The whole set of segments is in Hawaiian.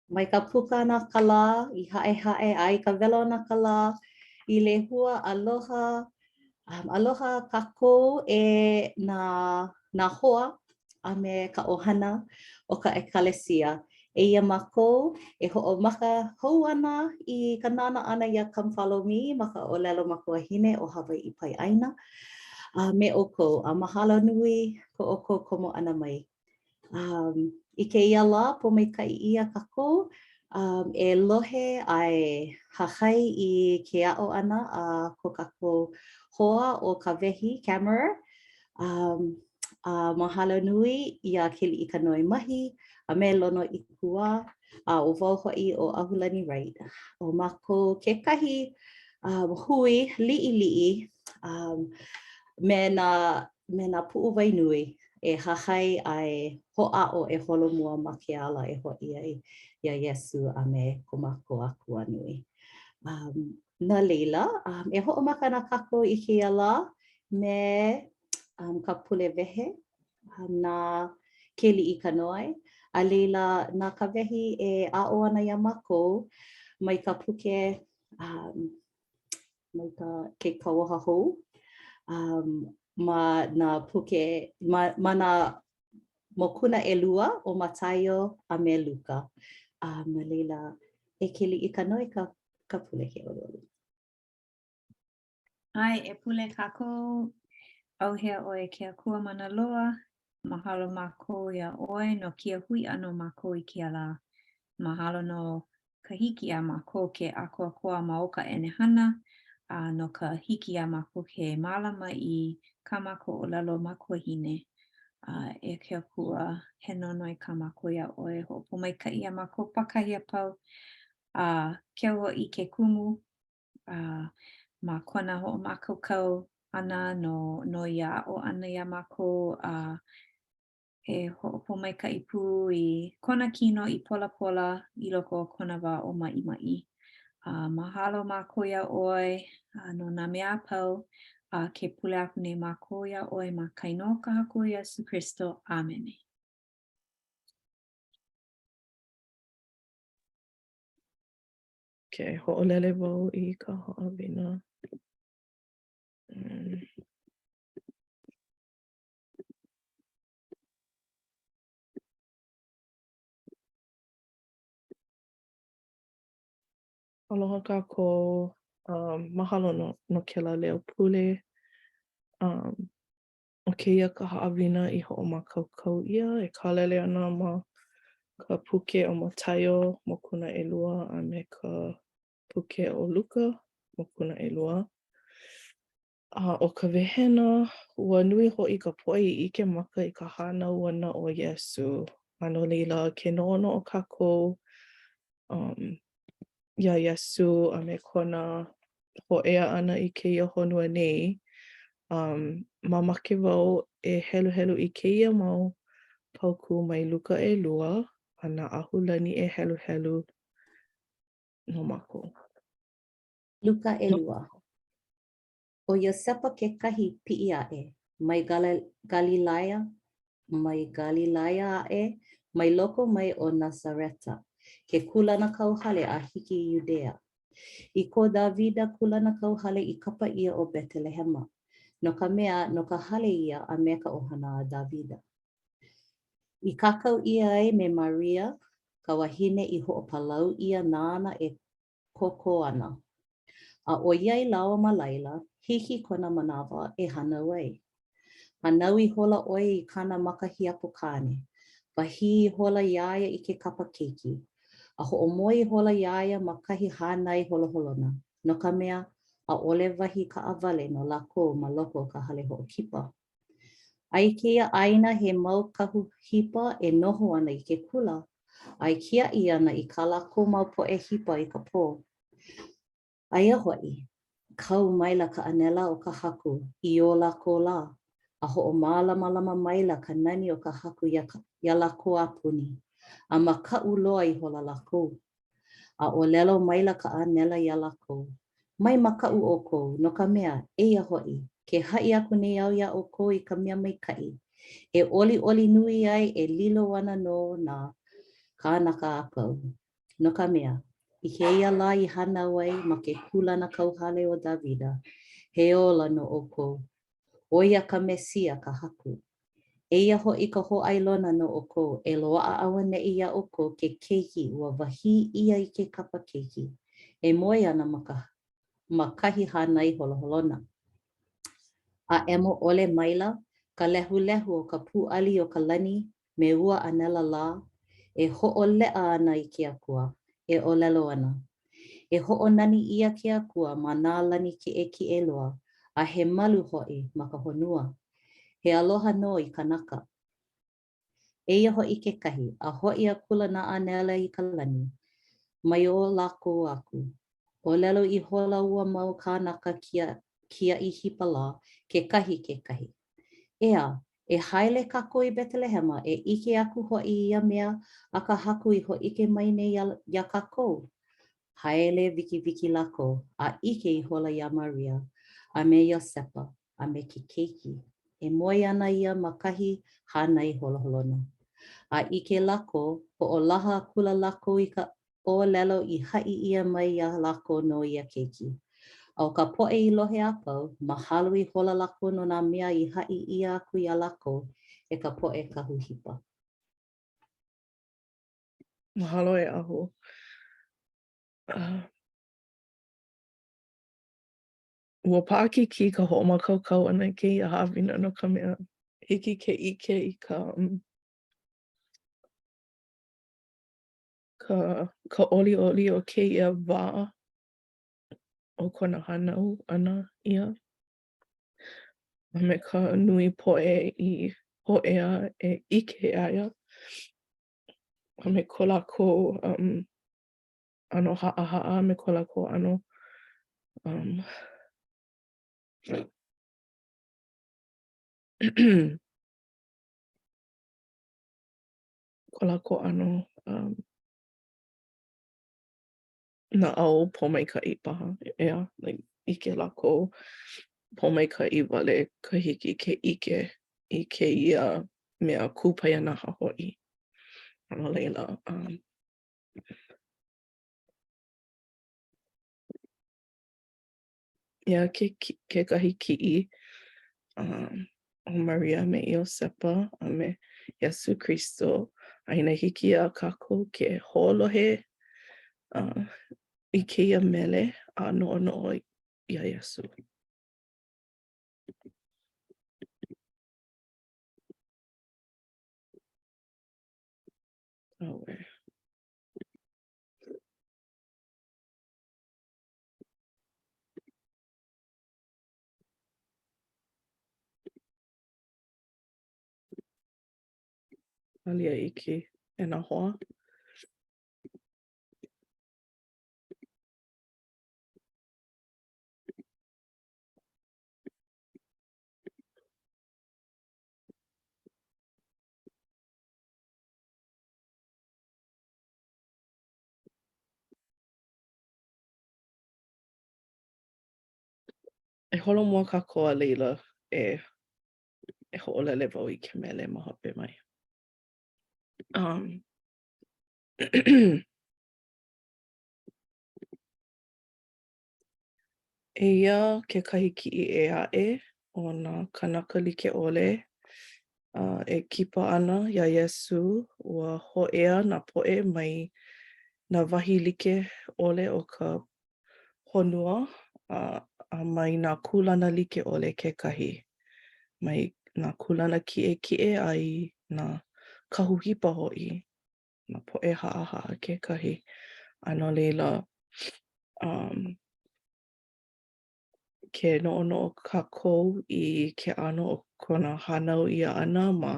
Mai ka puka ʻana o ka lā i Haʻehaʻe a i ka welo ʻana o ka lā i Lehua, aloha, aloha kākou e nā nā hoa a me ka ʻohana o ka ʻEkalesia. Eia mākou e hoʻomaka hou ana i ka nānā ʻana iā Come Follow Me ma ka ʻōlelo makuahine o Hawaiʻi Paeʻāina a me ʻoukou, a mahalo nui ko ʻoukou komo ʻana mai. Um, I kēia lā, pōmaikaʻi ʻia kākou um, e lohe a e hahai i ke aʻo ʻana a ko kākou hoa ʻo Kawehi Kammerer. Um, a mahalo nui iā Keliʻikanoe Mahi a me Lono Ikuwā, a ʻo wau hoʻi ʻo ʻAhulani Wright. ʻO mākou kekahi um, hui liʻiliʻi um, me nā me nā puʻuwai nui e hahai a e hoʻāʻo e holomua ma ke ala e hoʻi ai iā Iesū a me ko mākou Akua nui. Um, no laila, um, e hoʻomaka ana kākou i kēia lā me um, ka pule wehe um, na Keliʻikanoe, a laila na Kawehi e aʻo ana iā mākou mai ka puke um, mai ka ke Kauoha Hou um, ma nā puke, ma, ma nā mokuna ʻelua ʻo Mataio a me Luka. Um, no laila, e Keliʻikanoe ka, ka pule ke ʻoluʻolu. ʻAe, e pule kākou. ʻAuhea ʻoe e ke Akua mana loa, mahalo mākou iā ʻoe no kēia hui ʻana o mākou i kēia lā. Mahalo no ka hiki iā mākou ke ʻākoakoa ma o ka ʻenehana, a no ka hiki iā mākou ke mālama i kā mākou ʻōlelo makuahine. A e ke Akua, he nonoi kā mākou iā ʻoe, hoʻopōmaikaʻi iā mākou pākahi a pau, a keu hoʻi ke kumu a ma kona hoʻomākaukau ʻana no, no ia aʻo ʻana iā mākou, a e hoʻopōmaikaʻi pū i kona kino i polapola i loko o kona wā ʻōmaʻimaʻi. A mahalo mākou iā ʻoe a no nā mea a pau, a ke pule aku nei mākou iā ʻoe ma ka inoa o ka Haku Iesū Kristo. ʻĀmene. Ke hoʻolele wau i ka haʻawina. Mm. Aloha kākou. Um, mahalo no, no kēlā leo pule. Um, ʻo kēia ka haʻawina i hoʻomākaukau ʻia e kālele ana ma ka puke ʻo Mataio, mokuna ʻelua, a me ka puke ʻo Luka, mokuna ʻelua. A ʻo ka wehena, ua nui hoʻi ka poʻe i ʻike maka i ka hānau ʻana o Iesū, a no laila, ke noʻonoʻo kākou um, iā Iesū a me kona hōʻea ʻana i kēia honua nei, um, mamake wau e heluhelu i kēia mau paukū mai Luka ʻelua, a na ʻAhulani e heluhelu no mākou. Luka ʻelua. ʻO Iosepa kekahi piʻi aʻe, mai Galilaia, mai Galilaia aʻe, mai loko mai o Nazareta, ke kūlanakauhale a hiki i Iudea, i ko Dāvida kūlanakauhale i kapa ʻia ʻo Betelehema, no ka mea, no ka hale ia a me ka ʻohana a Dāvida. I kākau ʻia ai me Maria, ka wahine i hoʻopalau ʻia nāna e koko ana. A ʻoiai lāua ma laila, hiki kona manawa e hānau ai. Hānau ihola ʻo ia i kāna makahiapo kāne, wahī ihola iā ia i ke kapa keiki, a hoʻomoe ihola iā ia ma kahi hānai holoholona, no ka mea, ʻaʻole wahi kaʻawale no lākou ma loko o ka hale hoʻokipa. A i kēia ʻāina he mau kahu hipa e noho ana i ke kula, a e kiaʻi ana i kā lākou mau poʻe hipa i ka pō. Aia hoʻi, kau maila ka ʻānela o ka Haku i o lākou lā, a hoʻomālamalama maila ka nani o ka Haku iā, iā lākou a puni, a makaʻu loa ihola lākou. A ʻōlelo maila ka ʻānela iā lākou, Mai makaʻu ʻoukou, no ka mea, eia hoʻi, ke haʻi aku nei au iā ʻoukou i ka mea maikaʻi, e ʻoliʻoli nui ai e lilo ana no nā kānaka a pau. No ka mea, i kēia lā i hānau ai ma ke kūlanakauhale o Dāvida, he ola no ʻoukou, ʻo ia ka Mesia ka Haku. Eia hoʻi ka hōʻailona no ʻoukou, e loaʻa auaneʻi iā ʻoukou ke keiki ua wahī ʻia i ke kapa keiki, e moe ana ma ka ma kahi hānai holoholona. A ʻemo ʻole maila ka lehulehu o ka pūʻali o ka lani me ua ʻānela lā, e hoʻoleʻa ana i ke Akua, e ʻōlelo ana, E hoʻonani ʻia ke Akua ma nā lani kiʻekiʻe loa, a he malu hoʻi ma ka honua. He aloha nō i kānaka. Eia hoʻi kekahi, a hoʻi akula nā ʻānela i ka lani, mai o lākou aku. ʻŌlelo ihola ua mau kānaka kia, kiaʻi hipa lā, kekahi i kekahi. ʻEā, e haele kākou i Betelehema e ʻike aku hoʻi i ia mea a ka Haku i hōʻike mai nei iā kākou. Haele wikiwiki lākou, a ʻike ihola iā Maria a me Iosepa, a me ke keiki, e moe ana ia ma kahi hānai holoholona. A ʻike lākou, hoʻolaha akula lākou i ka ʻōlelo i haʻi ʻia mai iā lākou no ia keiki. A ʻo ka poʻe i lohe a pau, mahalo ihola lākou no nā mea i haʻi ʻia aku iā lākou e ka poʻe kahu hipa. Mahalo e Ahu. Uh. Ua paʻakikī ka hoʻomākaukau ʻana i kēia haʻawina no ka mea, hiki ke ʻike i ka ka ka ʻoliʻoli o kēia wā o kona hānau ʻana ʻia a me ka nui poʻe i hōʻea e ʻike iā ia a me ko lākou um ʻano haʻahaʻa me ko lākou ʻano um, ko lākou ʻano um, naʻau pōmaikaʻi paha, ʻeā, like, ʻike lākou pōmaikaʻi wale ka hiki ke ʻike i kēia mea kūpaianaha hoʻi. A no laila, um, Eia ke kekahi kiʻi um, o Maria me Iosepa a me Iesū Kristo a inā hiki iā kākou ke hoʻolohe uh, i kēia mele a noʻonoʻo iā Iesū. Auē. Alia iki e nā hoa. E holomua kākou a laila e e hoʻolele wau i ke mele ma hope mai. Um, Eia kekahi kiʻi ʻē aʻe o nā kānaka like ʻole uh, e kipa ana iā Iesū. Ua hōʻea nā poʻe mai nā wahi like ʻole o ka honua uh, a mai nā kūlana like ʻole kekahi, mai nā kūlana kiʻekiʻe a i nā kahu hipa hoʻi. nā poʻe haʻahaʻa kekahi. A no laila, um, ke noʻonoʻo kākou i ke ʻano o kona hānau ʻia ʻana ma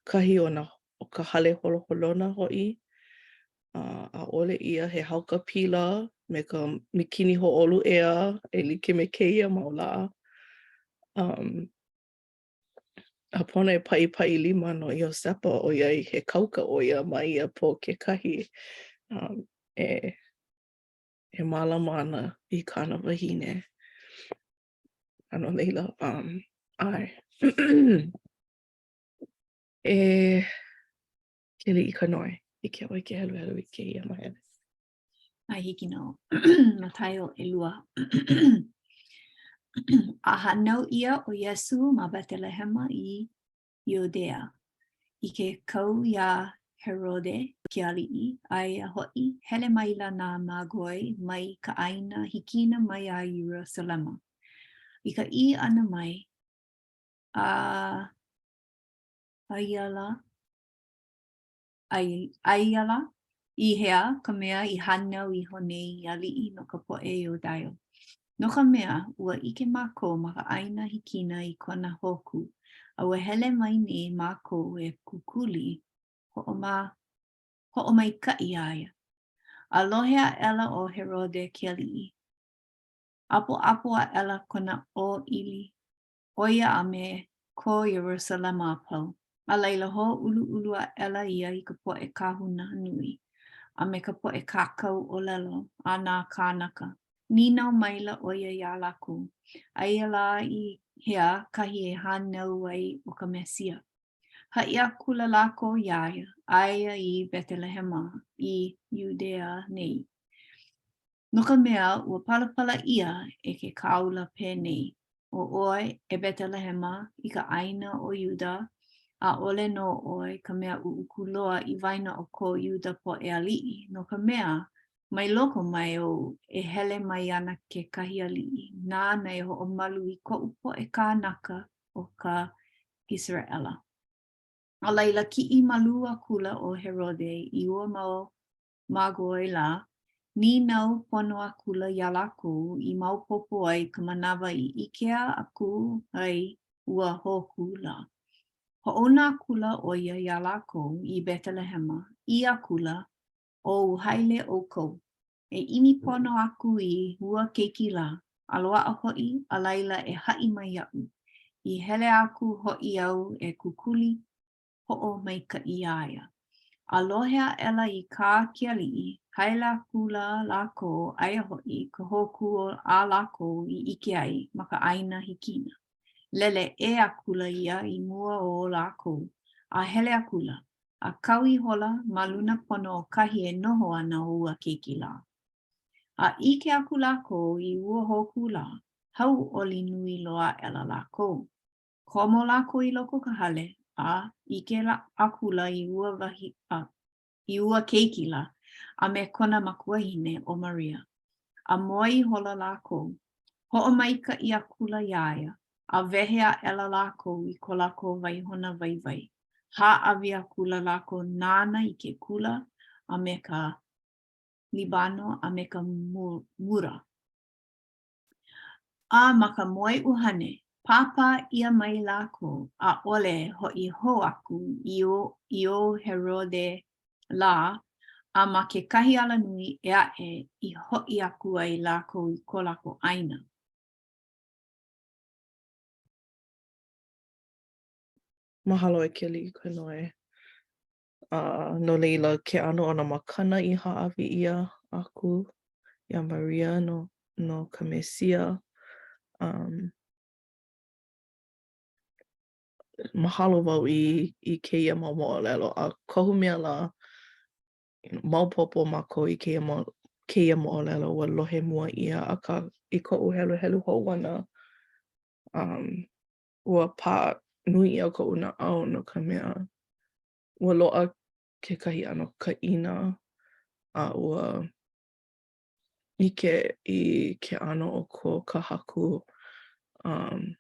kahi o nā o ka hale holoholona hoʻi, uh, ʻaʻole ia he haukapila me ka mīkini hōʻolu ea e like me kēia mau lā. Um, A pono e paʻipaʻi lima no Iosepa ʻoiai he kauka ʻo ia ma ia pō kekahi um, e, e mālama ana i kāna wahine. A no laila, um, ʻae. e Keliʻikanoe, hiki iā ʻoe ke heluhelu i kēia mahele. A hiki nō. Mataio ʻelua. A hānau ʻia ʻo Iesū ma Betelehema i Iudea, i ke kau iā Herode ke aliʻi, aia hoʻi, hele maila nā Māgoi mai ka ʻāina hikina mai a Ierusalema, i ka ʻī ʻana mai, A aia lā, Aia lā, i hea ka mea i hānau iho nei i aliʻi no ka poʻe Iudaio? No ka mea, ua ʻike mākou ma ka ʻāina hikina i kona hōkū, a ua hele mai nei mākou e kukuli hoʻoma, hoʻomaikaʻi iā ia. A lohe aʻela ʻo Herode ke aliʻi, ʻapoʻapo aʻela kona ʻōʻili ʻo ia a me ko Ierusalema a pau. A laila hōʻuluʻulu aʻela ia i ka poʻe kāhuna nui, a me ka poʻe kākau ʻōlelo a nā kānaka. Nīnau maila ʻo ia iā lākou, Aia lā i hea kahi e hānau ai ʻo ka Mesia? Haʻi akula lākou iā ia, Aia i Betelehema i Iudea nei. No ka mea, ua palapala ʻia e ke kāula penei, ʻO ʻoe, e Betelehema, i ka ʻāina ʻo Iuda, ʻaʻole nō ʻoe ka mea ʻuʻuku loa i waena o ko Iuda poʻe aliʻi, no ka mea, mai loko mai ou e hele mai ana kekahi aliʻi, nāna e hoʻomalu i koʻu poʻe kānaka o ka ʻIseraʻela. A laila kiʻi malū akula ʻo Herode i ua mau Māgoi lā, nīnau pono akula iā lākou i maopopo ai ka manawa i ʻikea aku ai ua hōkū lā. Hoʻouna akula ʻo ia iā lākou i Betelehema, ʻī akula, Ō haele ʻoukou, e ʻimi pono aku i ua keiki lā, a loaʻa hoʻi, a laila e haʻi mai iaʻu, i hele aku hoʻi au e kukuli hoʻomaikaʻi iā ia. A lohe aʻela i kā ke aliʻi, haele akula lākou, aia hoʻi ka hōkū a lākou i ʻike ai ma ka ʻāina hikina. Lele ʻē akula ia i mua o lākou, a hele akula, a kau ihola ma luna pono o kahi e noho ana ʻo ua keiki lā. A ʻike aku lākou i ua hōkū lā, hauʻoli nui loa aʻela lākou. Komo lākou i loko o ka hale, a ʻike akula i ua wahi a i ua keiki lā, a me kona makuahine ʻo Maria. A moe ihola lākou, hoʻomaikaʻi akula iā ia, a wehe aʻela lākou i ko lākou waihona waiwai. Hāʻawi akula lākou nāna i ke gula a me ka libano a me ka mura. A ma ka moeʻuhane, pāpā ʻia mai lākou, ʻaʻole hoʻi hou aku i i o Herode lā, a ma kekahi alanui ʻē aʻe i hoʻi aku ai lākou i ko lākou ʻāina. Mahalo e Keliʻikanoe. A no laila, ke ʻano o nā makana i hāʻawi ʻia aku iā Maria no, no ka Mesia. Um, mahalo wau i, i kēia mau moʻolelo, a kohu mea lā, maopopo mākou i kēia, mo, kēia moʻolelo, ua lohe mua ʻia, akā i koʻu heluhelu hou ʻana, um, ua pā nui ʻia koʻu naʻau no ka mea, ua loaʻa kekahi ʻano kaʻina a ua ʻike i ke ʻano o ko ka Haku um,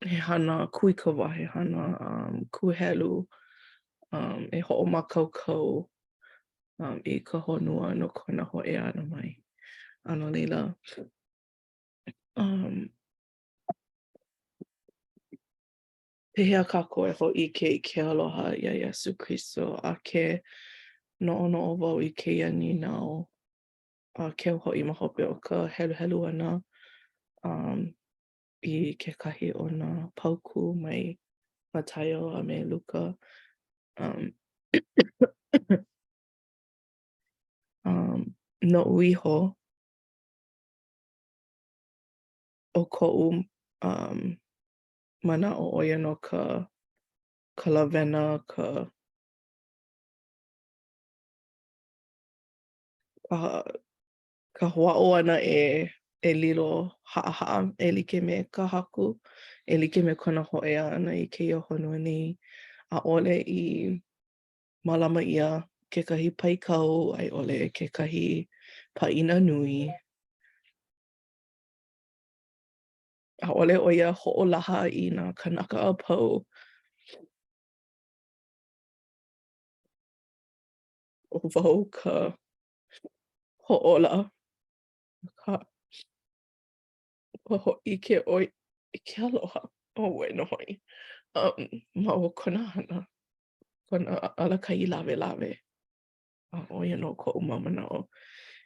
he hana kūikawā, he hana um, kūhelu um, e hoʻomākaukau um, i ka honua no kona hōʻea ʻana mai. A no laila, Um, pehea kākou e hōʻike i ke aloha iā Iesū Kristo a ke noʻonoʻo wau i kēia nīnau a keu hoʻi ma hope o ka heluhelu ʻana um, i kekahi o nā paukū mai Mataio a me Luka. Um, um, noʻu iho, ʻo koʻu um, manaʻo ʻo ia nō ka, ka lawena, ka... Ka ka hoʻāʻo ʻana e e lilo haʻahaʻa e like me ka Haku, e like me kona hōʻea ʻana i kēia honua nei. ʻAʻole i mālama ʻia kekahi paikau a i ʻole kekahi pāʻina nui. ʻAʻole ʻo ia hoʻolaha i nā kānaka a pau. ʻO wau ka hoʻōla. Akā, ua hōʻike ʻo ia i ke aloha, auē nō hoʻi, um, ma o kona hana, kona alakaʻi lawelawe. A ʻo ia nō koʻu mau manaʻo.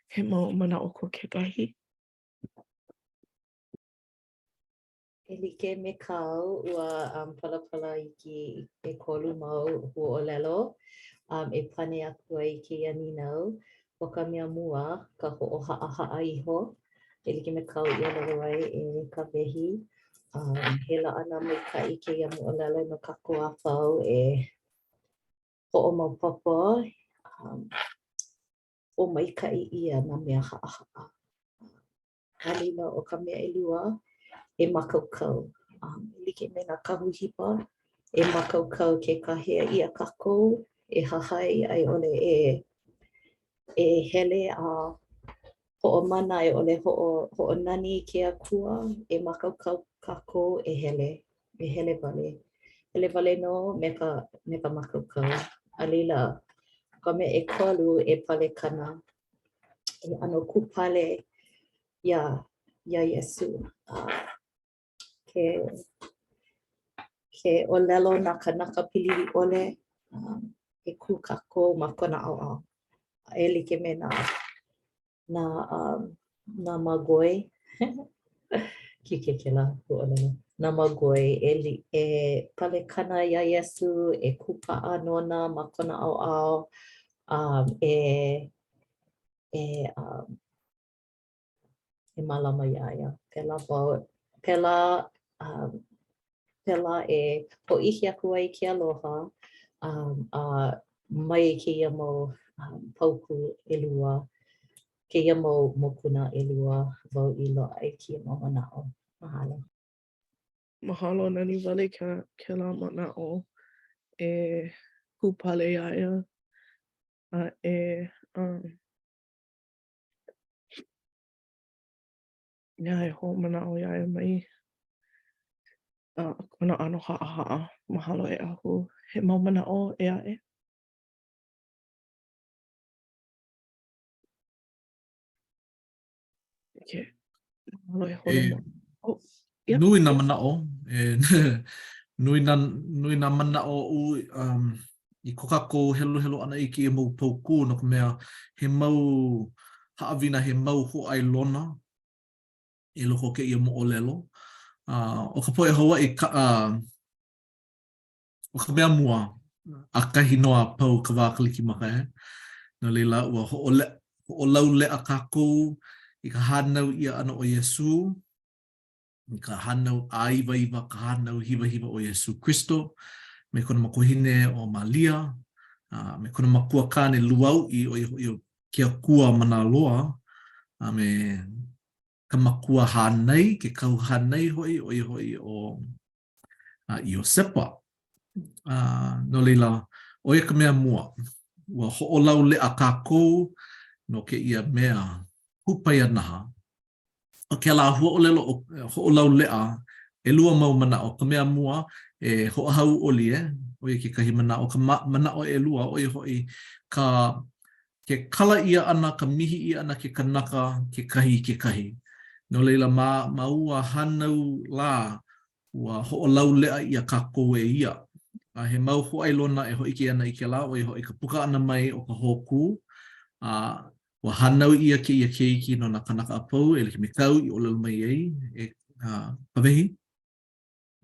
He mau manaʻo ko kekahi? E like me kāu, ua um, palapala iki ʻekolu mau huaʻōlelo um, e pane aku ai i kēia nīnau. ʻO ka mea mua, ka hoʻohaʻahaʻa iho, e like me kāu i ʻōlelo ai e Kawehi. Um, he laʻana maikaʻi kēia moʻolelo no kākou a pau e hoʻomaopopo um, hoʻomaikaʻi ʻia nā mea haʻahaʻa. A laila, ʻo ka mea ʻelua, e mākaukau. Um, e like me nā kahu hipa, e mākaukau ke kāhea ʻia kākou, e hahai a i ʻole e e hele a hoʻomana a i ʻole hoʻo, hoʻonani i ke Akua, e mākaukau kākou e hele, e hele wale. Hele wale nō me ka, me ka mākaukau. A laila, ʻo ka mea ʻekolu e palekana e ʻano kūpale iā iā Iesū. Uh, ke ke ʻōlelo nā kānaka piliwi ʻole, um, e kū kākou ma kona ʻaoʻao. E like me nā nā um, nā magoi Kike kēlā huaʻōlelo. Nā magoi e, li, e palekana iā Iesū, e kūpaʻa nona ma kona ʻaoʻao, um, e, e, um, e mālama iā ia. Pēlā wau, pēlā, um, pēlā e hōʻike aku ai ke aloha um, a mai kēia mau um, paukū ʻelua, kēia mau mokuna ʻelua wau i loaʻa ai kēia mau manaʻo. Mahalo. Mahalo, nani wale kēlā manaʻo e kūpale iā ia a e um, yeah, e hoʻomanaʻo iā ia mai uh, kona ʻano haʻahaʻa. Mahalo e Ahu. He mau manaʻo ʻē aʻe? Okay. Mahalo e holo E, oh, yep. Nui nā manaʻo. E, nui nā, nui nā manaʻo u, um, i ko kākou heluhelu ʻana i kēia mau paukū no ka mea, he mau haʻawina, he mau hōʻailona i loko o kēia moʻolelo. Uh, ʻo ka poʻe Hawaiʻi, ka, uh, ʻo ka mea mua, ʻakahi nō a pau ka wā Kalikimaka, eh? No laila, ua hoʻole, hoʻolauleʻa kākou i ka hānau ʻia ʻana o Iesū, i ka hānau āiwaiwa, ka hānau hiwahiwa o Iesū Kristo, me kona makuahine ʻo Malia, a me kona makua kāne lūauʻi, ʻo ia hoʻi ʻo ke Akua Mana Loa, a me ka makua hānai, ke kahu hānai hoʻi, ʻo ia hoʻi ʻo Iosepa. A, no laila, ʻo ia ka mea mua. Ua hoʻolauleʻa kākou no kēia mea kūpaianaha. ʻO kēlā huaʻōlelo ʻo hoʻolauleʻa, ʻelua mau manaʻo. Ka mea mua, e hoʻohauʻoli, e, ʻo ia kekahi manaʻo. Ka manaʻo ʻelua, ʻo ia hoʻi ka ke kala ʻia ʻana, ka mihi ʻia ʻana ke kanaka kekahi i kekahi. No laila, ma, ma ua hānau lā, ua hoʻolauleʻa ʻia kākou e ia. A he mau hōʻailona e hōʻike ana i kēlā, ʻo ia hoʻi ka puka ʻana mai o ka hōkū, a ua hānau ʻia kēia keiki no nā kānaka a pau, e like me kāu i ʻōlelo mai ai, e Kawehi,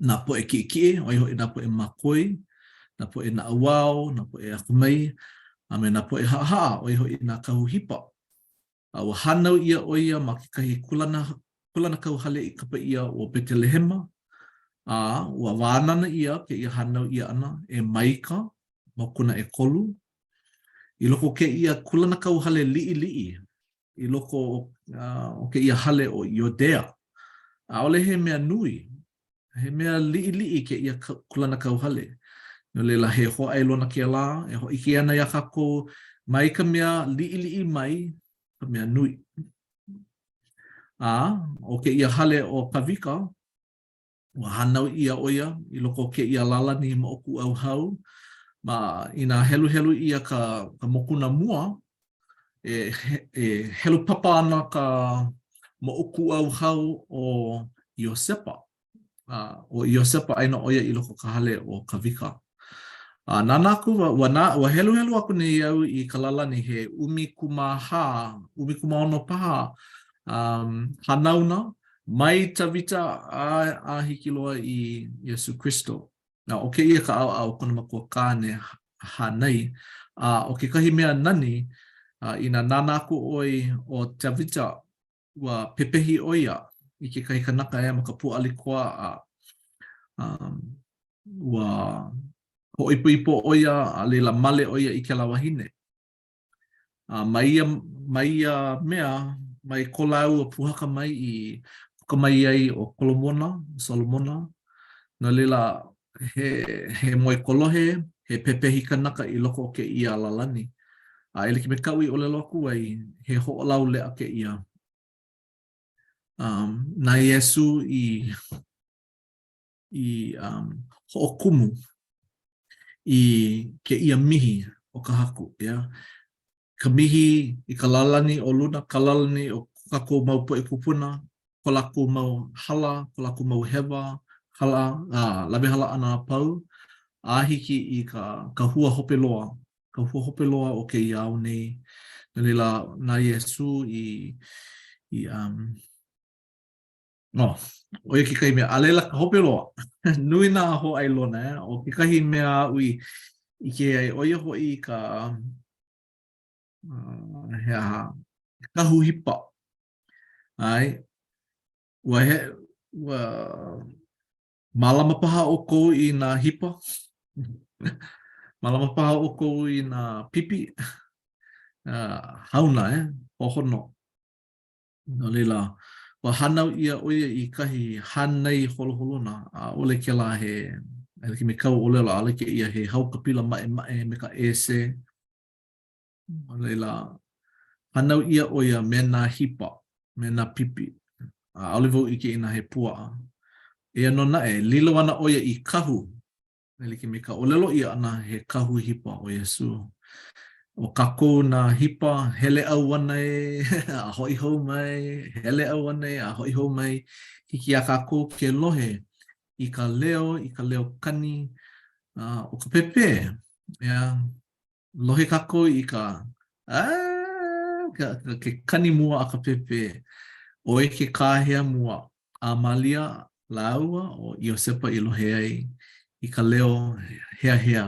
nā poʻe kiʻekiʻe, ʻo ia hoʻi nā poʻe mākoi, nā poʻe naʻauao, nā poʻe akamai, a me nā poʻe haʻahaʻa, ʻo ia hoʻi nā kahu hipa. A ua hānau ʻia ʻo ia ma kekahi kūlana kūlanakauhale i kapa ʻia ʻo Betelehema, a ua wānana ʻia kēia hānau ʻia ʻana e Maika, mokuna ʻekolu. I loko o kēia kūlanakauhale liʻiliʻi. i loko o, uh, o kēia hale o Iudea. ʻAʻole he mea nui, he mea liʻiliʻi kēia kūlanakauhale. No laila, he hōʻailona kēlā e hōʻike ana iā kākou mai ka mea liʻiliʻi mai ka mea nui. A ʻo kēia hale o Kawika, ua hānau ʻia ʻo ia i loko o kēia lālani moʻokūʻauhau. Ma, inā heluhelu ʻia ka, ka mokuna mua, e, e helu papa ana ka moʻokūʻauhau o Iosepa. A ʻo Iosepa aia nō ʻo ia i loko o ka hale o Kawika. A nānā aku wau, ua, nā, ua heluhelu aku nei au i ka lālani he 14, 16 paha um, hanauna mai Tavita a, a hiki loa i Iesu Kristo. Now, ʻo kēia ka ʻaoʻao o kona makua kāne hānai. A ʻo kekahi mea nani, uh, inā nānā aku ʻoe ʻo Tavita, ua pepehi ʻo ia i kekahi kanaka ʻeā ma ka pūʻali koa a um, ua hoʻoipoipo ʻo ia a laila male ʻo ia i kēlā wahine. A mai ia, mai ia mea, mai ko lāua pūhaka mai i puka mai ai ʻo Kolomona, Solomona. No laila, he, he moekolohe, he pepehi kanaka i loko o kēia lālani. A e like me kaʻu i ʻōlelo aku ai, he hoʻolauleʻa kēia. Um, na Iesū i i um, hoʻokumu i kēia mihi o ka Haku, yeah? Ka mihi i ka lālani o luna, ka lālani o ko kākou mau poʻe kūpuna, ko lākou mau hala, ko lākou mau hewa, hala, a lawehala ʻana a pau, a hiki i ka, ka hua hope loa, ka hua hope loa o kēia ao nei. No laila, na Iesū i, i um, Oh, ʻo ia kekahi mea. A laila ka hope loa, nui nā hōʻailona, eh? ʻO kekahi mea aʻu i ʻike ai, ʻo ia hoʻi ka, uh, he aha, kahu hipa. ʻAe, ua he, ua mālama paha ʻoukou i nā hipa? mālama paha ʻoukou i nā pipi? Uh, hauna, eh? Hohono. No laila, ua hānau ʻia ʻo ia i kahi hānai holoholona, ʻaʻole kēlā he, e like me kāu ʻōlelo, ʻaʻole kēia he haukapila maʻemaʻe me ka ʻēsē. No laila, hānau ʻia ʻo ia me nā hipa, me nā pipi. ʻAʻole wau ʻike inā he puaʻa. Eia nō naʻe, lilo ana ʻo ia i kahu E like me ka ʻōlelo ʻia ʻana he kahu hipa ʻo Iesū. ʻO kākou nā hipa, hele ʻauana e a hoʻi hou mai, hele ʻauana e a hoʻi hou mai. Hiki iā kākou ke lohe i ka leo, i ka leo kani uh, o ka pēpē. Yeah. Lohe kākou i ka, ah, ka, ka, ke kani mua a ka pēpē. ʻO ia ke kāhea mua a Malia lāua ʻo Iosepa i lohe ai i ka leo heahea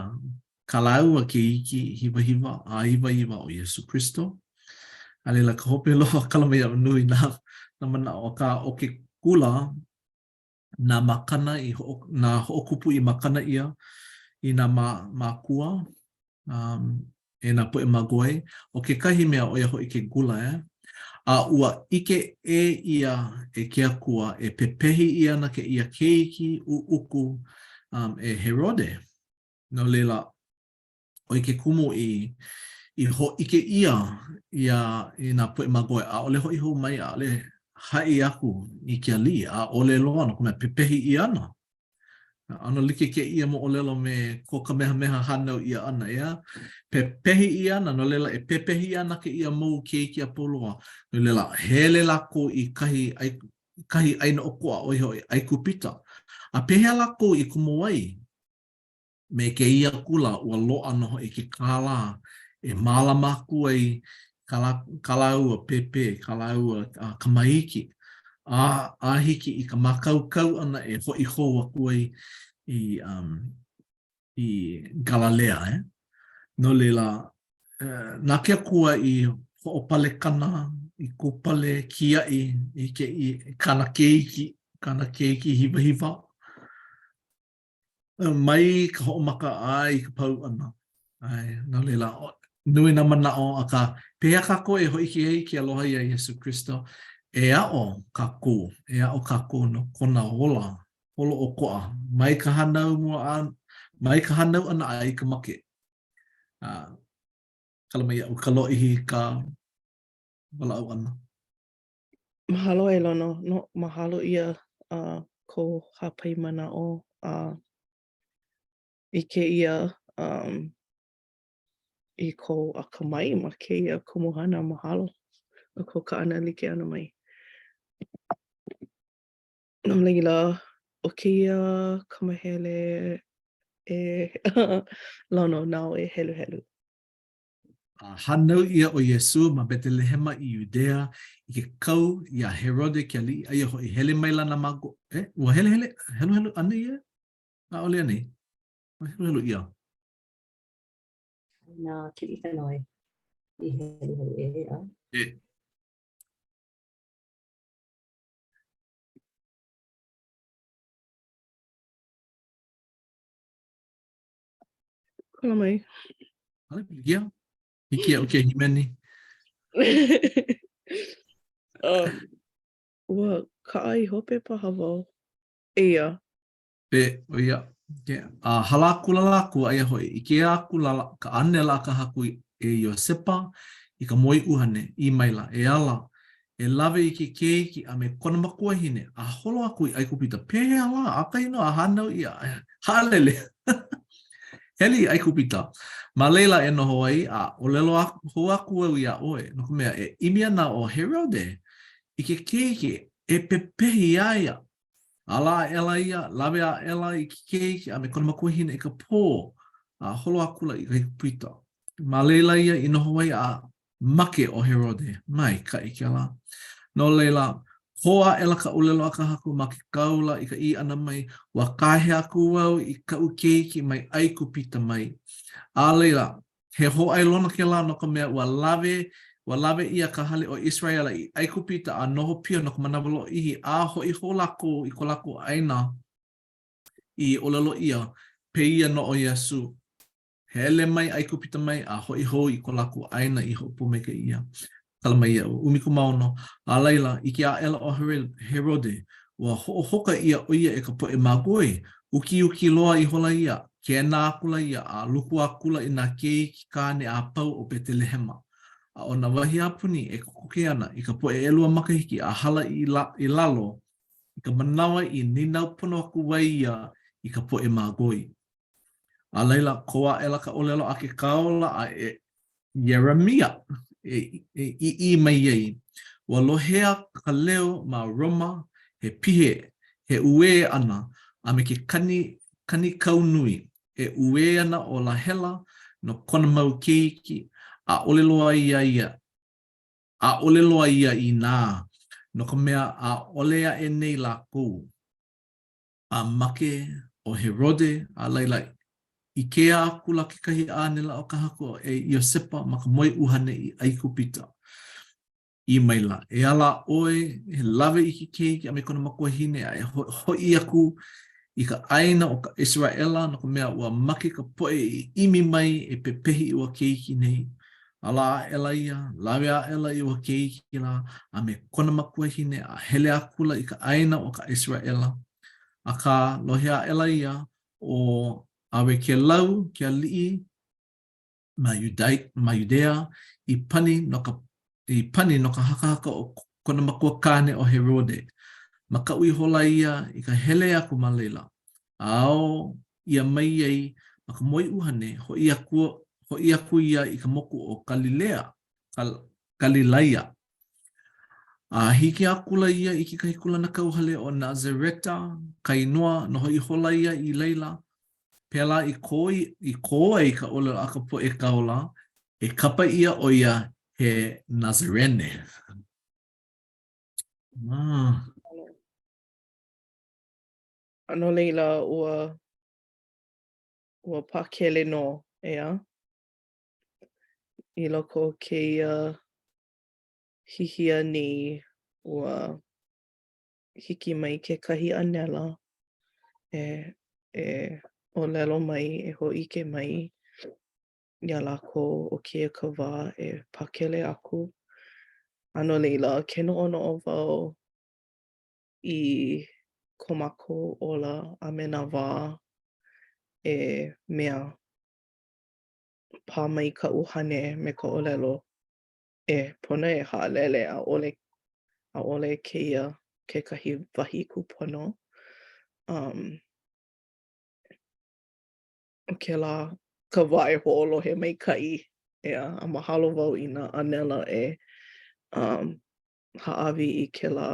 kā lāua keiki hiwahiwa āiwaiwa ʻo Iesū Kristo. A laila ka hope loa kala mai iaʻu nui nā, nā manaʻo akā ʻo ke gula nā makana i hoʻo, nā hoʻokupu i makana ʻia i nā ma, mākua um, e nā poʻe māgoi. ʻO kekahi mea, ʻo ia hoʻi ke gula, eh? A ua ʻike ʻē ʻia e ke Akua e pepehi ʻia ana kēia keiki ʻuʻuku um, e Herode. No laila, ʻo ia ke kumu i i hōʻike ʻia ia i nā poʻe māgoi, ʻaʻole hoʻi hou mai, ʻaʻole haʻi aku i ke aliʻi, ʻaʻole loa, no ka mea, pepehi ʻia ana. ʻAno like kēia moʻolelo me ko Kamehameha hānau ʻia ʻana, ʻeā? Pepehi ʻia ana, no laila, e pepehi ʻia ana kēia mau keiki a pau loa. No laila, hele lākou i kahi kahi ʻāina ʻokoʻa, ʻo ia hoʻi, ʻAikupita. A pehea lākou i komo ai? Me kēia gula, ua loaʻa nō hoʻi ke kālā e mālama aku ai kā lā, kā lāua pēpē, kā lāua kamaiki, a, a hiki i ka mākaukau ʻana e hoʻi hou aku ai i, um, i Galalea, eh? No laila, na ke Akua i hoʻopalekana, i kūpale kiaʻi i ke, i kāna keiki, kāna keiki hiwahiwa, Mai ka hoʻomaka a i ka pau ʻana. ʻAe, no laila, Nui nā manaʻo, akā, pehea kākou e hōʻike ai ke aloha iā Iesū Kristo? E aʻo kākou, e aʻo kākou no kona ola holoʻokoʻa mai ka hānau mua a mai ka hānau ʻana a i ka make. A kala mai iaʻu ka lōʻihi ka walaʻau ʻana. Mahalo e Lono, no, mahalo ʻia uh, kou hāpai manaʻo a uh, i kēia um, i kou akamai ma kēia kumuhana mahalo no kou kaʻana like ʻana mai. No laila, ʻo kēia ka mahele e Lono nāu e heluhelu. A hānau ʻia ʻo Iesū ma Betelehema i Iudea, i ke kau iā Herode ke aliʻi, aia hoʻi, hele maila nā māgoi, e, ua helehele, heluhelu anei ia? ʻAʻole anei? Ua heluhelu ʻia. Na Kiliʻikanoe i heluhelu ʻē, a? E. Kala mai. ʻAʻole pilikia. Hiki iaʻu ke hīmeni. um, ua kaʻa i hope paha wau. Eia. E, ʻo ia. Ke, a hala akula lākou, aia hoʻi, ʻike akula ka ʻānela a ka Haku e Iosepa i ka moeʻuhane, ʻī maila, E ala, e lawe i ke keiki a me kona makuahine, a holo aku i ʻAigupita. Pehea lā, ʻakahi nō a hānau ʻia, haʻalele. Hele i ʻAigupita, ma laila e noho ai, a ʻōlelo hou aku au iā ʻoe, no ka mea, e ʻimi ana ʻo Herode i ke keiki e pepehi iā ia. Ala aʻela ia, lawe aʻela i ke keiki a me kona makuahine i ka pō, a holo akula i ʻAigupita. Ma laila ia i noho ai a make ʻo Herode. Maikaʻi kēlā. No laila, kō aʻela ka ʻōlelo a ka Haku ma ke kāula i ka ʻī ʻana mai, Ua kāhea aku au i kaʻu keiki mai ʻAigupita mai. A laila, He hōʻailona kēlā no ka mea, ua lawe, ua lawe ʻia ka hale o ʻIseraʻela i ʻAigupita a noho pio no ka manawa lōʻihi, a hoʻi hou lākou i ko lākou ʻāina i ʻōlelo ʻia, pēia nō ʻo Iesū. Hele mai ʻAigupita mai a hoʻi hou i ko lākou ʻāina i hoʻopōmaikaʻi ʻia. Kala mai iaʻu, 16, a laila, ʻike aʻela ʻo Herode, ua hoʻohoka ʻia ʻo ia e ka poʻe māgoi, ukiuki loa ihola ia, kēnā akula ia, a luku akula i nā keiki kāne a pau o Betelehema, a ʻo nā wahi a puni e kokoke ana i ka poʻe ʻelua makahiki a hala i, i lalo, i ka manawa i nīnau pono aku ai ia i ka poʻe māgoi. A laila, kō aʻela ka ʻōlelo a ke kāula a e Ieremia e ʻī mai ai, Ua lohea ka leo ma Roma, he pihe, he uē ʻana, a me ke kani kanikau nui, e uē ana ʻo Lāhela no kona mau keiki, ʻaʻole loa ia ia, ʻaʻole loa ia i nā, no ka mea, ʻaʻole aʻe nei lākou. A make ʻo Herode, a laila, ʻikea akula kekahi ʻānela o ka Haku e Iosepa ma ka moeʻuhane i ʻAigupita. ʻĪ maila, E ala ʻoe, e lawe i ke keiki a me kona makuahine, a e hoʻi aku i ka ʻāina o ka ʻIseraʻela, no ka mea, ua make ka poʻe i ʻimi mai e pepehi i ua keiki nei. Ala aʻela ia, lawe aʻela i ua keiki lā, a me kona makuahine, a hele akula i ka ʻāina o ka ʻIseraʻela. Akā, lohe aʻela ia, ʻo ʻArekelau ke aliʻi ma ma Iudea i pani no ka i pani no ka hakahaka o kona makua kāne ʻo Herode. Makaʻu ihola ia i ka hele aku ma laila, a ao ʻia mai ai ma ka moeʻuhane, hoʻi aku, hoʻi aku ia i ka moku ʻo Galilea, Galilaia. A hiki akula ia i kekahi kūlanakauhale ʻo Nazareta ka inoa, noho ihola ia i laila, pēlā i kō, i kō ai ka ʻōlelo a ka poʻe kāula, e kapa ʻia ʻo ia he Nazarene. Ah. A no laila, ua, ua pakele nō, ʻeā? I loko o kēia hihia nei, ua hiki mai kekahi ʻānela e, e ʻōlelo mai, e hōʻike mai. iā lākou ʻo kēia ka wā e pakele aku. A no laila, ke noʻonoʻo wau i ko mākou ola a me nā wā e mea pā mai ka ʻuhane me ka ʻōlelo e pono e haʻalele, ʻaʻole ʻaʻole kēia kekahi wahi kūpono. Um, ʻo kēlā ka wā e hoʻolohe maikaʻi, ʻeā, a mahalo wau i nā ʻānela e um, hāʻawi i kēlā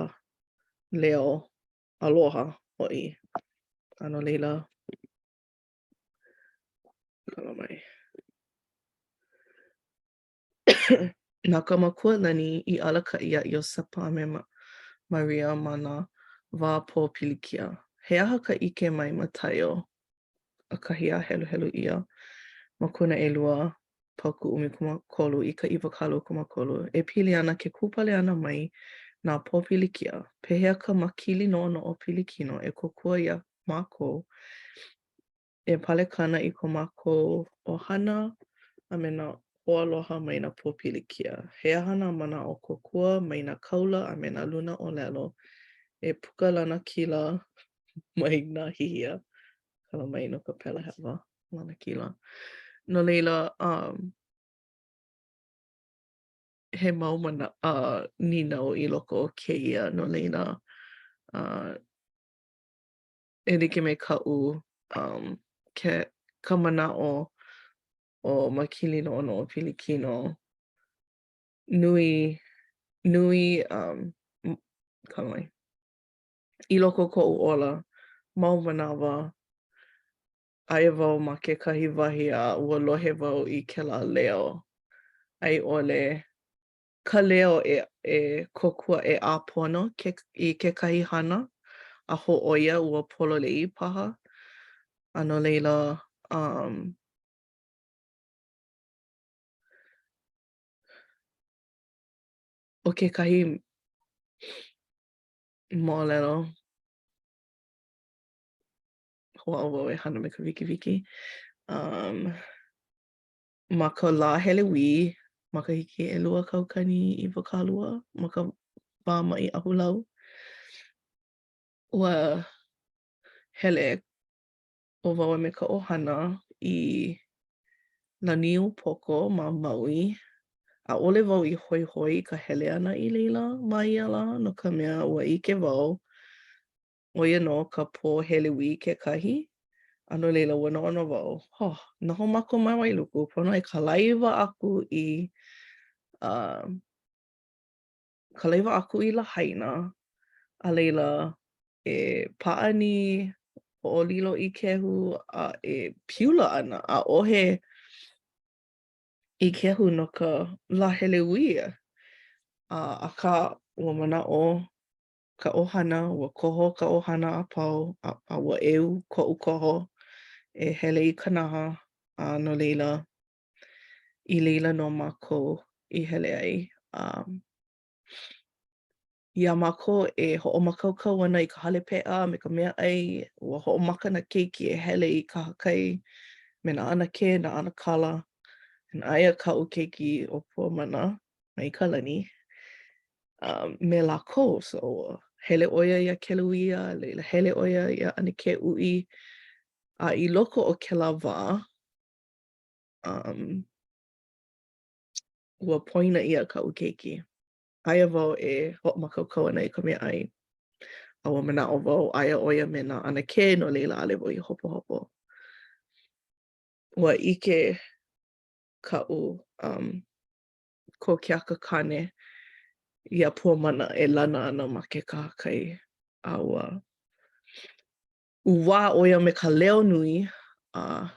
leo aloha hoʻi. A no laila, kala mai. Na ka Makua Lani i alakaʻi iā Iosepa a me Maria ma nā wā pōpilikia. He aha ka ʻike mai Mataio ʻakahi a heluhelu ʻia Mokuna ʻElua, paukū 13 i ka 23, e pili ana ke kūpale ʻana mai nā pōpilikia? Pehea ka makili noʻonoʻo pilikino e kōkua iā mākou e palekana i ko mākou ʻohana a me nā hoaaloha mai nā pōpilikia. He aha nā manaʻo kōkua mai nā kāula a me nā luna ʻōlelo e puka lanakila mai nā hihia? Kala mai no ka pela hewa, lanakila. No laila, um, he mau mana, uh, nīnau i loko o kēia, no laila, uh, e like me kaʻu um, ke, ka manaʻo o Makili Noʻonoʻo Pilikino, nui, nui, um, kala mai, i loko o koʻu ola, mau manawa, aia wau ma kekahi wahi a ua lohe wau i kēlā leo, a i ʻole ka leo e e kōkua e ʻāpono ke i kekahi hana a hōʻoia ua pololei paha. A no laila, um, ʻo kekahi moʻolelo, hoʻāʻo wau e hana me ka wikiwiki. Um, ma ka lā Helewī, makahiki 2020, ma ka wā maʻi ahulau, ua hele ʻo wau a me ka ʻohana i Laniupoko ma Maui. ʻAʻole wau i hoihoi i ka hele ʻana i laila ma ia lā, no ka mea, ua ʻike wau ʻo ia nō ka pō Helewī kekahi, a no laila, ua noʻonoʻo wau, oh, noho mākou ma Wailuku, pono e kalaiwa aku i, uh, kalaiwa aku i Lahaina, a laila, e pāʻani, hoʻolilo ikehu, a e piula ana, ʻaʻohe ikehu no ka lā Helewī. Uh, akā, ua manaʻo ka ʻohana, ua koho ka ʻohana a pau, a, a ua ʻeu koʻu koho e hele i Kanahā, a no laila, i laila nō mākou i hele ai. Um, iā mākou e hoʻomākaukau ana i ka hale peʻa a me ka meaʻai, ua hoʻomaka nā keiki e hele i kahakai me nā ʻanakē, nā ʻanakala. And aia kaʻu keiki ʻo Puamana mai ka lani, um, me lākou. So, hele ʻo ia iā Keluia, a laila hele ʻo ia iā ʻAnakē Uʻi. A i loko o kēlā wā, um, ua poina ʻia kaʻu keiki. Aia wau e hoʻomākaukau ana i ka meaʻai. A ua manaʻo wau, aia ʻo ia me nā ʻanakē, no laila ʻaʻole wau i hopohopo. Ua ʻike kaʻu um, ko keaka kāne iā Puamana e lana ana ma ke kahakai a ua ʻuwā ʻo ia me ka leo nui a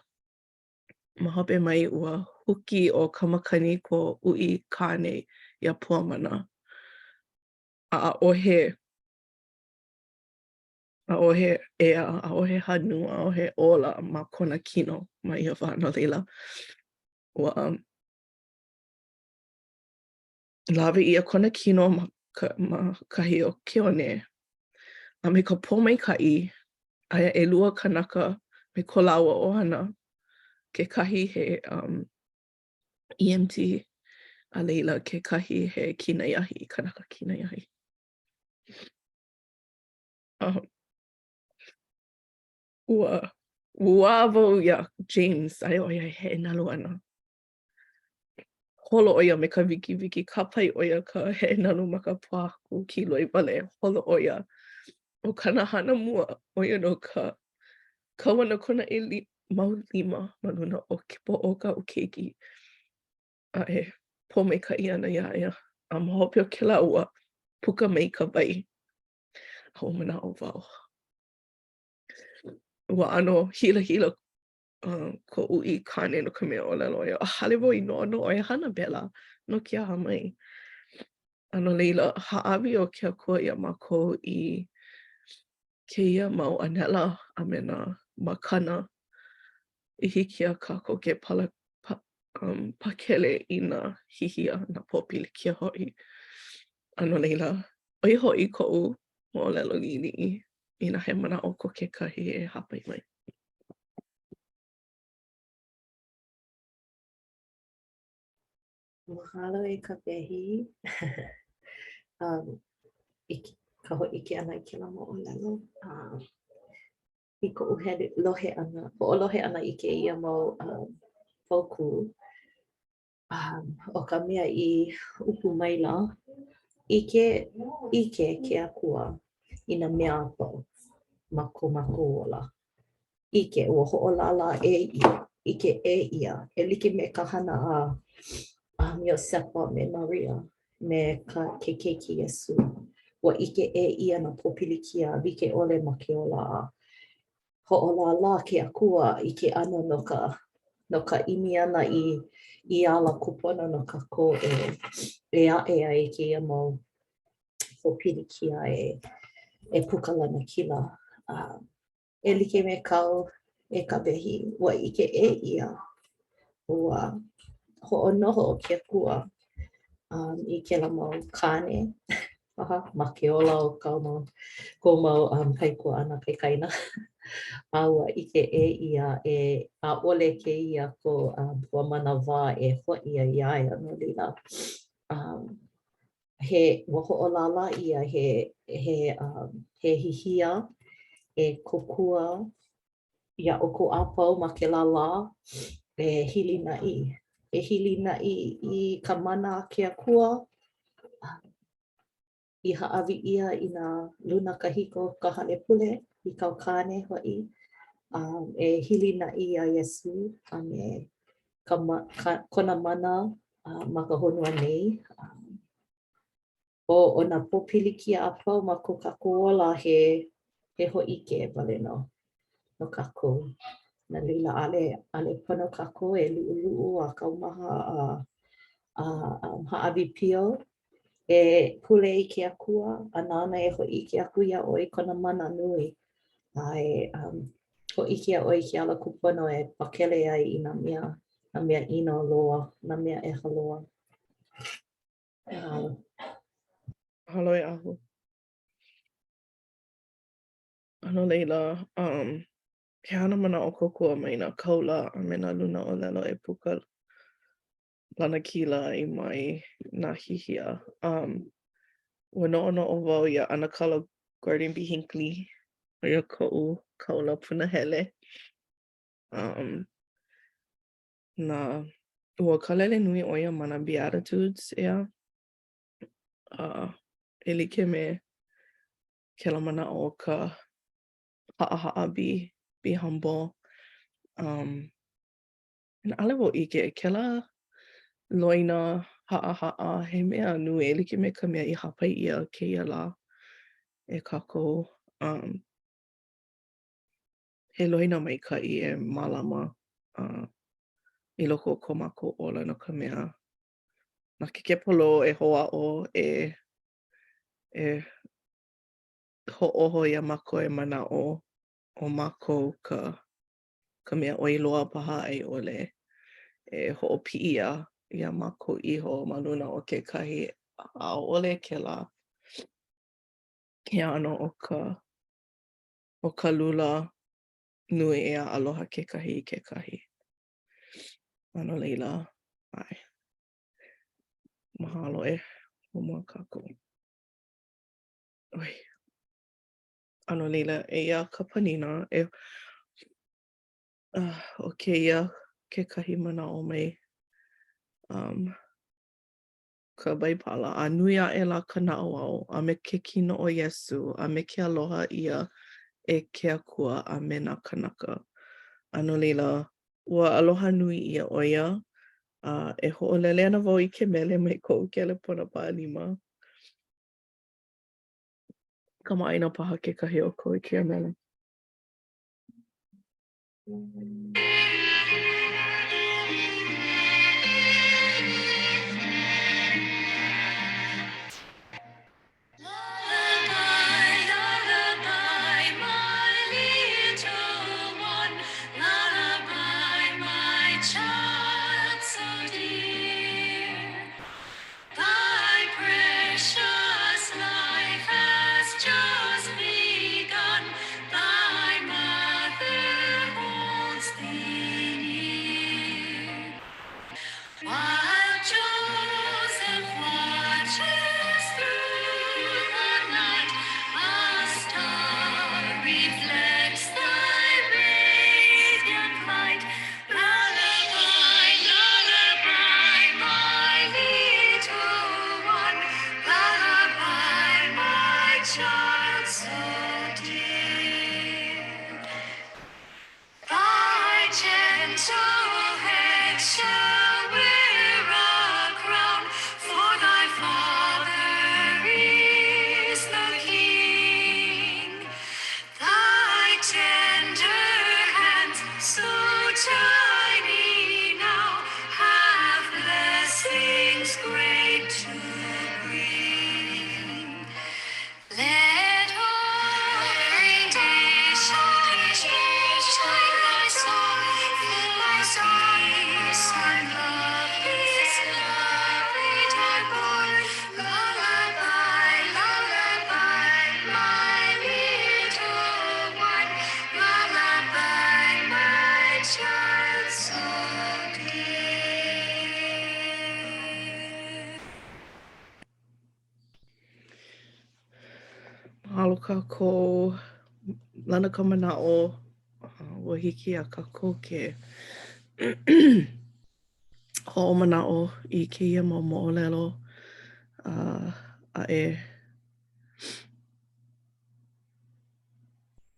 ma hope mai ua huki ʻo Kamakani ko Uʻi kāne iā Puamana a ʻaʻohe ʻaʻohe ea, ʻaʻohe hanu, ʻaʻohe ola ma kona kino ma ia wā no laila ua Lawe ʻia kona kino ma ka, ma kahi o ke one. A me ka pōmaikaʻi, aia ʻelua kanaka me ko lāua ʻohana. Kekahi he um, EMT, a laila kekahi he kinai ahi, kanaka kinai ahi. Um, ua ʻuā wau iā James, aia ʻo ia e heʻenalu ana. Holo ʻo ia me ka wikiwiki, kāpae ʻo ia ka heʻenalu ma ka pōhaku, kīloi wale, holo ʻo ia. ʻO kāna hana mua, ʻo ia nō ka kau ʻana kona ʻeli, mau lima ma luna o ke poʻo o kaʻu keiki a e pōmaikaʻi ana iā ia. A ma hope o kēlā ua puka mai ka wai. A ua manaʻo wau, ua ʻano hilahila uh, koʻu uʻi kāne no ka mea ʻōlelo ʻo ia, ʻaʻole wau i noʻonoʻo e hana pēlā, no ke aha mai? A no laila, hāʻawi ʻo ke Akua iā mākou i kēia mau ʻānela a me nā makana i hiki iā kākou ke pala, pa, um, pakele i nā hihia, nā pōpilikia hoʻi. A no laila, ʻo ia hoʻi koʻu moʻolelo liʻiliʻi inā he manaʻo ko kekahi e hāpai mai. Mahalo e Kawehi um, i ka hōʻike ʻana i kēlā moʻolelo. Um, i koʻu hele, lohe ʻana, hoʻolohe ʻana i kēia mau um, paukū, um, ʻo ka mea i ʻupu maila, ʻike, ʻike ke Akua i nā mea a pau ma ko mākou ola. ʻIke, ua hoʻolālā ʻē ʻia, ʻike ʻē ʻia, e like me ka hana a um, Iosepa me Maria, me ka, ke keiki Iesū. Ua ʻike ʻē ʻia nā pōpilikia like ʻole ma ke ola a hoʻolālā ke Akua i ke ʻano no ka no ka ʻimi ʻana i i ala kūpono no kākou e e aʻe ai kēia mau pōpilikia e e puka lanakila. Uh, e like me kāu e Kawehi, ua ʻike ʻē ʻia, ua hoʻonoho ke Akua um, i kēlā mau kāne paha ma ke ola o kāu mau, kou mau um, kaikuaʻana kaikaina. A ua ʻike ʻē ʻia e ʻaʻole kēia ko um, kua manawā e hoʻi ai iā ia no laila. Um, he, ua hoʻolālā ʻia he, he, um, he hihia e kōkua iā ʻoukou a pau ma kēlā lā e hilinaʻi, e hilinaʻi i ka mana a ke Akua i hāʻawi ʻia i nā luna kahiko o ka hale pule, i kāu kāne hoʻi, um, e hilinaʻi iā Iesū a me ka, ka, kona mana uh, ma ka honua nei. Um, ʻo, ʻo nā pōpilikia a pau ma ko kākou ola he, he hōʻike wale nō no kākou. No laila, ʻaʻole, ʻaʻole pono kākou e luʻuluʻu a kaumaha a, a, a hāʻawi pio e pule i ke Akua a nāna e hōʻike aku iā ʻoe i kona mana nui a e um, hōʻike iā ʻoe i ke ala kūpono e pakele ai i nā mea, nā mea ʻino loa, nā mea ʻeha loa. Mahalo. Mahalo e Ahu. A no laila, um, he aha nā manaʻo kōkua mai nā kāula a me nā luna ʻōlelo e puka lanakila ai mai nā hihia. Um, ua noʻonoʻo wau iā ʻAnakala Gordon B. Hinckley, ʻo ia koʻu kāula punahele. Um, na, ua kālele nui ʻo ia ma nā Beatitudes, ʻeā? Uh, e like me kēlā manaʻo o ka haʻahaʻa be, be humble. Um, and ʻaʻole wau ʻike, kēlā loina haʻahaʻa he mea nui e like me ka mea i hāpai ʻia kēia lā e kākou. Um, he loina maikaʻi e mālama uh, i loko o ko mākou ola no ka mea na ke kepolō e hoʻāʻo e e hoʻōho iā mākou e manaʻo ʻo mākou ka ka mea ʻoi loa paha a i ʻole e hoʻopiʻi iā iā mākou iho ma luna o kekahi ʻaʻole kēlā ke ʻano o ka o ka lula nui ʻeā aloha kekahi i kekahi. A no laila, ʻAe. Mahalo e hoʻomoana kākou. Oi. A no laila, eia ka panina e uh, ʻo kēia kekahi manaʻo mai um, ka Baibala, a nui aʻela ka naʻauao, a me ke kino o Iesū, a me ke aloha ʻia e ke Akua a me nā kānaka. A no laila, ua aloha nui ʻia ʻo ia, a e hoʻolele ana wau i ke mele mai koʻu kelepona paʻalima. Kamaʻāina paha kekahi o ʻoukou i kēia mele. Mahalo kākou. Lana ka manaʻo, ua hiki iā kākou ke hoʻomanaʻo i kēia mau moʻolelo a e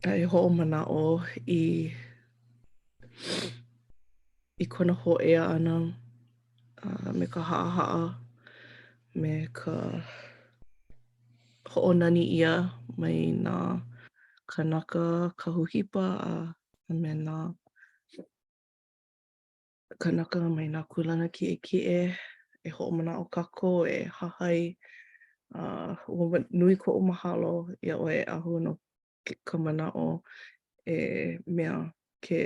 a e hoʻomanaʻo i i kona hōʻea ʻana a me ka haʻahaʻa me ka hoʻonani ʻia mai nā kānaka kahu hipa a me nā kānaka mai nā kūlana kiʻekiʻe e hoʻomanaʻo kākou e hahai a ua nui koʻu mahalo iā ʻoe e Ahu no ka manaʻo e mea ke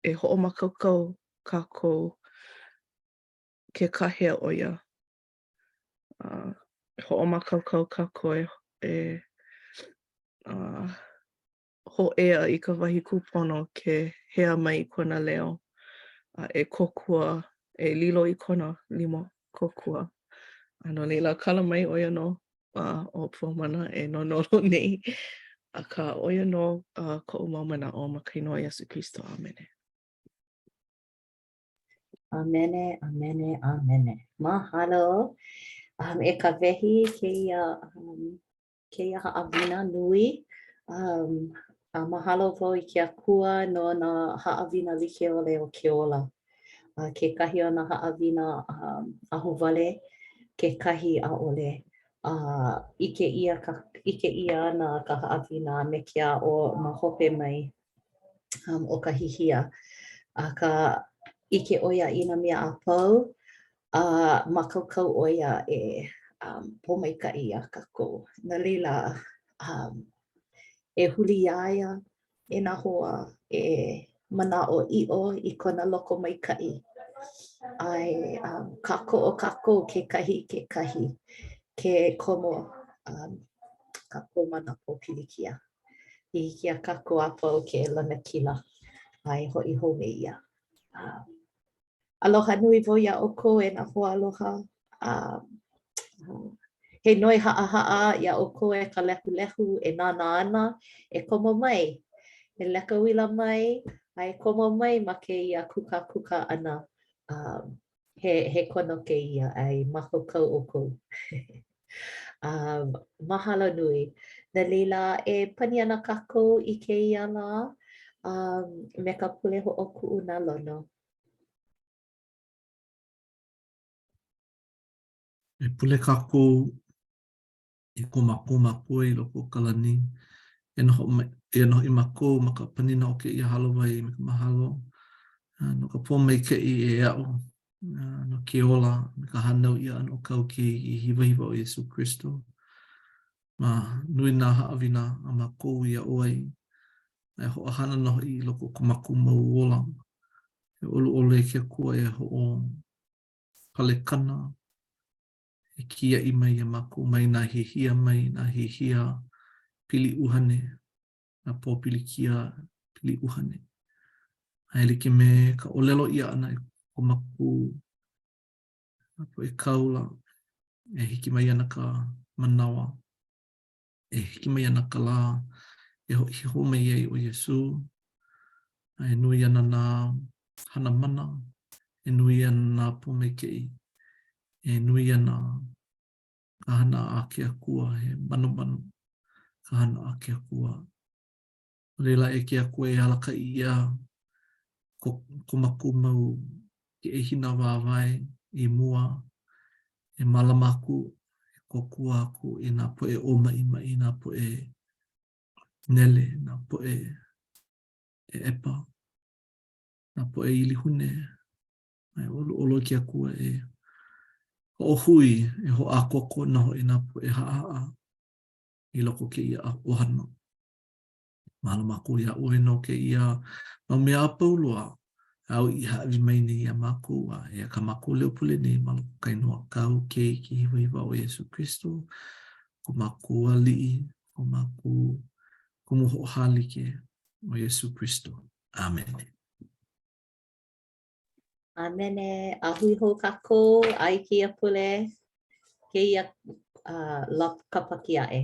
e hoʻomākaukau kākou ke kāhea ʻo ia. A e hoʻomākaukau kākou e e a hōʻea i ka wahi kūpono ke hea mai kona leo a e kōkua, e lilo i kona lima kōkua. A no laila, kala mai ʻo ia nō a ʻo Puamana e nonolo nei. Akā, ʻo ia nō uh, koʻu mau manaʻo ma ka inoa Iesū Kristo. ʻĀmene. ʻĀmene, ʻāmene, ʻāmene. Mahalo. Um, e Kawehi kēia, um, kēia haʻawina nui. Um, a mahalo wau i ke Akua no nā haʻawina like ʻole o ke ola. A kekahi o nā haʻawina um, ahuwale, kekahi ʻaʻole. A ʻike ʻia ka, ʻike ʻia ana ka haʻawina a me ke aʻo ma hope mai um, o ka hihia. Akā, ʻike ʻo ia i nā mea a pau, a mākaukau ʻo ia e um, pōmaikaʻi iā kākou. No laila, um, e huli iā ia e nā hoa e manaʻoʻiʻo i kona lokomaikaʻi. A e um, kākoʻo kākou kekahi i kekahi ke komo um, kākou ma nā pōpilikia. I hiki iā kākou a pau ke lanakila a e hoʻi hou me ia. Um, Aloha nui wau iā ʻoukou e nā hoaaloha. Um, he noi haʻahaʻa iā ʻoukou e ka lehulehu e nānā ana, e komo mai, e leka uila mai, a e komo mai ma kēia kūkākūkā ʻana. Um, he, he kono kēia, a e mākaukau ʻoukou. um, mahalo nui. No laila, e pani ana kākou i kēia lā um, me ka pule hoʻokuʻu nā lono. E pule kākou i ko mākou Makua i loko o ka lani, e noho mai, eia nō hoʻi mākou ma ka panina o kēia hālāwai me ka mahalo no ka pōmaikaʻi e aʻo no ke ola me ka hānau ʻia ʻana o kāu Keiki hiwahiwa ʻo Iesū Kristo. Ma nui nā haʻawina a mākou i aʻo ai, a e hoʻohana nō hoʻi i loko o ko mākou mau ola. E ʻoluʻolu e ke Akua e hoʻopalekana, e kiaʻi mai iā mākou mai nā hihia mai, nā hihia pili ʻuhane, nā pōpilikia pili ʻuhane. A e like me ka ʻōlelo ʻia ʻana e ko mākou poʻe kāula, e hiki mai ana ka manawa, e hiki mai ana ka lā e hoʻi hou mai ai ʻo Iesū, a e nui ana nā hana mana, e nui ana nā pōmaikaʻi, e nui ana ka hana a ke Akua, he manomano ka hana a ke Akua. No laila e ke Akua e alakaʻi ʻia ko, ko mākou mau keʻehina wāwae i mua e mālama aku, e kōkua aku i nā poʻe ʻōmaʻimaʻi, nā poʻe nele, nā poʻe ʻeʻepa, nā poʻe ʻilihune, a e ʻoluʻolu e ke Akua e hoʻohui, e hoʻākoakoa nō hoʻi nā poʻe haʻahaʻa i loko o kēia ʻohana. Mahalo mākou iā ʻoe no kēia mau mea a pau loa āu i hāʻawi mai nei iā mākou, a eia kā mākou leo pule nei ma loko o ka inoa kāu Keiki hiwahiwa ʻo Iesū Kristo, ko mākou Aliʻi, ko mākou Kumu hoʻohālike ʻo Iesū Kristo. ʻĀmene. ʻĀmene. A hui hou kākou a i kēia pule, kēia uh, Lōkapakiaʻe.